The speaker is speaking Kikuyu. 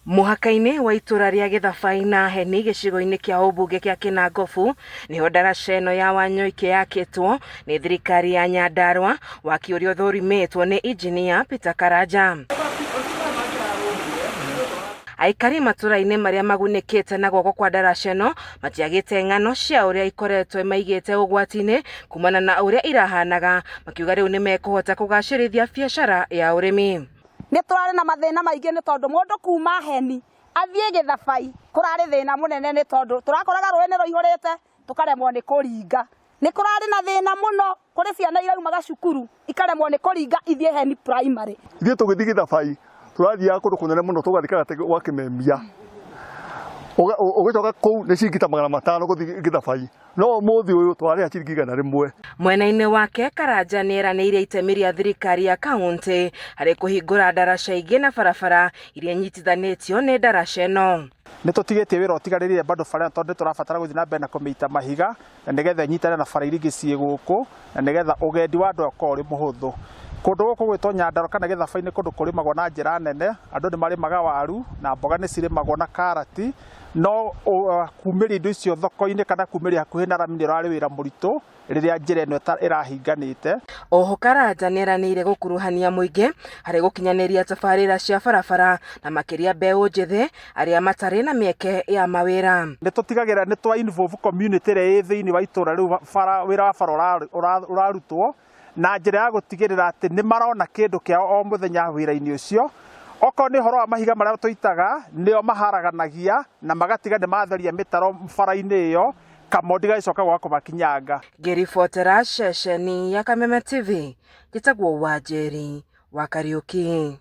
Mũhaka-inĩ wa itũra rĩa Gĩthabai na Heni gĩcigo-inĩ kĩa ũmbunge kĩa Kĩnangobu nĩho ndaraca ĩno ya Wanyoike yakĩtwo nĩ thirikari ya Nyandarua, waki ũrĩa ũthũrimĩtwo nĩ injinia Peter Karanja. Aikari matũra-inĩ marĩa magunĩkĩte na guoko kwa ndaraca ĩno matiagĩte ng'ano cia ũrĩa ikoretwo imaigĩte ũgwati-inĩ kumana na ũrĩa irahanaga, makiuga rĩu nĩmekũhota kũgacĩrithia biacara ya ũrĩmi. Nĩ tũrarĩ na mathĩna maingĩ nĩ tondũ mũndũ kuma Heni athiĩ Gĩthabai kũrarĩ thĩna mũnene nĩ tondũ tũrakoraga rũĩ nĩ rũihũrĩte tũkaremwo nĩ kũringa. Nĩ kũrarĩ na thĩna mũno kũrĩ ciana iraumaga cukuru ikaremwo nĩ kũringa ithiĩ Heni Primary. Ithuĩ tũgĩthiĩ Gĩthabai tũrathiaga kũndũ kũnene mũno tũgathiĩ karate gwa Kĩmemia. Ũgĩcoka kũu nĩ ciringi ta 500 gũthiĩ Gĩthabai. No ũmũthĩ ũyũ twarĩha ciringi 100. Mwena-inĩ wake, Karanja nĩ eranĩire itemi rĩa thirikari ya kauntĩ harĩ kũhingũra ndaraca ingĩ na barabara iria inyitithanĩtio nĩ ndaraca ĩno. Nĩ tũtigĩtie wĩra ũtigarĩrĩire bado bara ĩno tondũ nĩ tũrabatara gũthiĩ na mbere na kũmĩita mahiga na nĩgetha ĩnyitane na bara iria ingĩ ciĩ gũkũ na nĩgetha ũgendi wa andũ ũkorwo ũrĩ mũhũthũ. Kũndũ gũkũ gwĩtwo Nyandarua kana Gĩthabai nĩ kũndũ kũrĩmagwo na njĩra nene, andũ nĩ marĩmaga waru na mboga nĩ cirĩmagwo na karati. No kumĩria indo icio thoko-inĩ kana kumĩria hakuhĩ na rami nĩ ũrarĩ wĩra mũritũ rĩrĩa njĩra ĩno ĩrahinganĩte. Oho Karanja nĩeranĩire gũkuruhania mũingĩ harĩ gũkinyanĩria tabarĩra cia barabara na makĩria mbeũ njĩthĩ arĩa matarĩ na mĩeke ya mawĩra. Nĩ tũtigagĩrĩra nĩ twa involve community ĩrĩa ĩ thĩinĩ wa itũra rĩu bara wĩra wa bara ũrarutwo. na njĩra ya gũtigĩrĩra atĩ nĩ marona kĩndũ kĩao o mũthenya wĩra-inĩ ũcio. Okorwo nĩ ũhoro wa mahiga marĩa tũitaga, nĩo maharaganagia na magatiga nĩ matheria mĩtaro bara-inĩ ĩyo, kamondi gagĩcoka gũka kũmakinyanga. Ngĩribotera ceceni ya Kameme TV, njĩtagwo Wanjeri wa Kariũki.